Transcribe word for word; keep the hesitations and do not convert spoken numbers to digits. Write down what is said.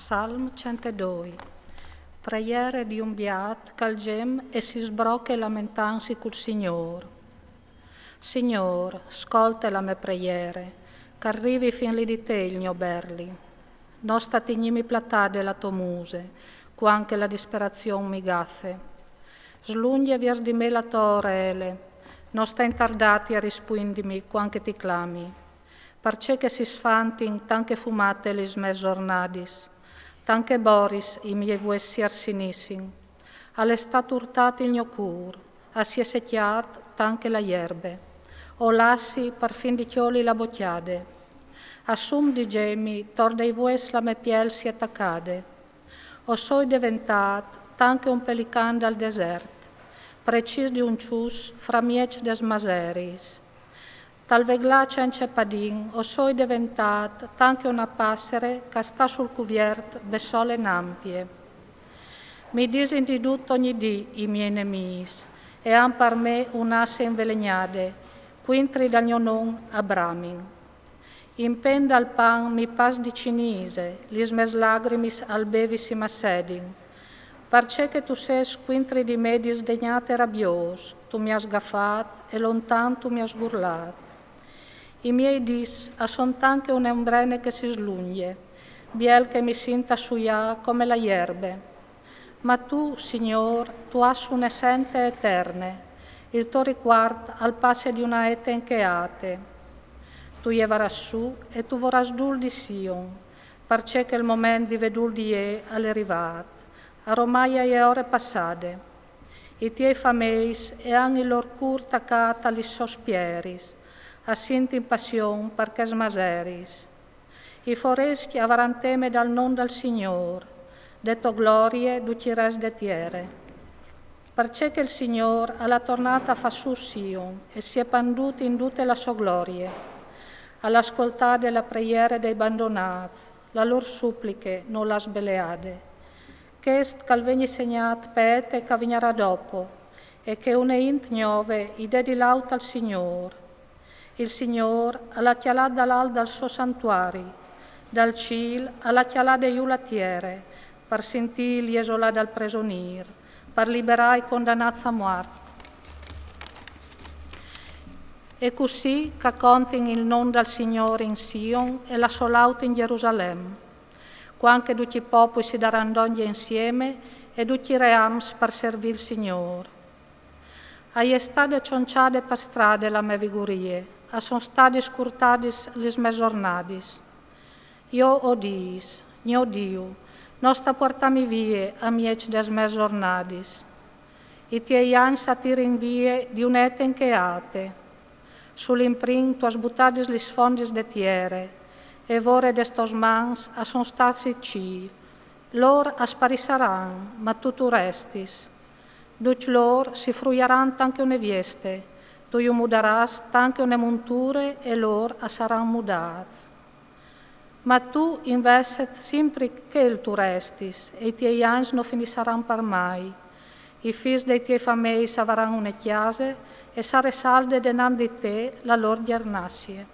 Salm centodoi. Preiere di un biât ch'al gem e si sbroche lamentansi cul Signôr. Signôr, scolte la mê preiere, ch'al rivi fin li di te il gno berli. No sta tignimi platade la tô muse, cuant che la disperazion mi gafe. Slungje viers di me la tô orele, no sta intardâti a rispuindimi cuant che ti clami. Parcè che si sfantin tant che fumate lis mês zornadis, tant che boris i miei vues si arsinissin. Al è stât urtât il gno cûr, a si è secjât tant che la jerbe. O lassi parfin di cjoli la bocjade. A sum di gemi tor dai vues la mê piel si è tacade. O soi deventât tant che un pelican dal desert, precîs di un çus fra mieç des maseris. Tal veglâ cence padin o soi deventât tant che una passere ch'a sta sul cuviert bessole nampie. Mi disin di dut ogni dì i miei nemîs, e àn par me un'asse invelegnade, cuintri dal gno non a bramin. In pen dal pan mi pas di cinise, lis mês lagrimis al bevi si massedin. Parcè che tu sês cuintri di me disdegnât e rabiôs, tu mi âs gafât e lontan tu mi âs gurlât. I miei dîs a son tant che une ombrene che si slungje, biel che mi sint a suiâ come la jerbe. Ma tu, Signôr, tu âs une sente eterne, il to ricuart al passe di une ete in chê ate. Tu jevarâs sù e tu vorâs dûl di Sion, parcè che il moment di vedûl di jê al è rivât, aromai e je ore passade. I tiei fameis e àn il lôr cûr tacât a lis sôs pieris, a sintin passion par chês maseris. I forescj a varan teme dal non dal Signôr, de tô glorie ducj i rest de tiere. Parcè che il Signôr al à tornât a fâ sù Sion e si è pandût in dute la sô glorie. Al à scoltade la preiere dai bandonâts, la lôr supliche nol à sbeleade. Chest ch'al vegni segnât pe ete ch'a vignarà dopo, e che une int gnove i dedi laud al Signôr. Il Signôr al à cjalât dal alt dal so santuari, dal cîl al à cjalade jù la tiere, par sintî il jesolâ dal presonîr, par liberâ i condanâts a muart. E cussì ch'a contin il non dal Signôr in Sion e la sô laud in Gjerusalem, cuant che ducj i popui si daran dongje insieme e ducj i reams par servî il Signôr. A je stade cionçade par strade la mê vigurie, a son stadis curtadis lis mês zornadis. Jo o dîs: Gno Diu, no sta puartâmi vie a mieç des mês zornadis. I tiei agns a tirin vie di une ete in chê ate. Sul imprin tu âs butadis lis fondis de tiere, e vore des tôs mans a son stâts i cîl. Lôr a sparissaran, ma tu tu restis. Ducj lôr si frujaran tant che une vieste, tu ju mudarâs tant che une monture e lôr a saran mudâts. Ma tu invezit simpri chel tu restis, e i tiei agns no finissaran par mai. I fîs dai tiei fameis a varan une cjase e sarè salde denant di te la lôr gjernazie.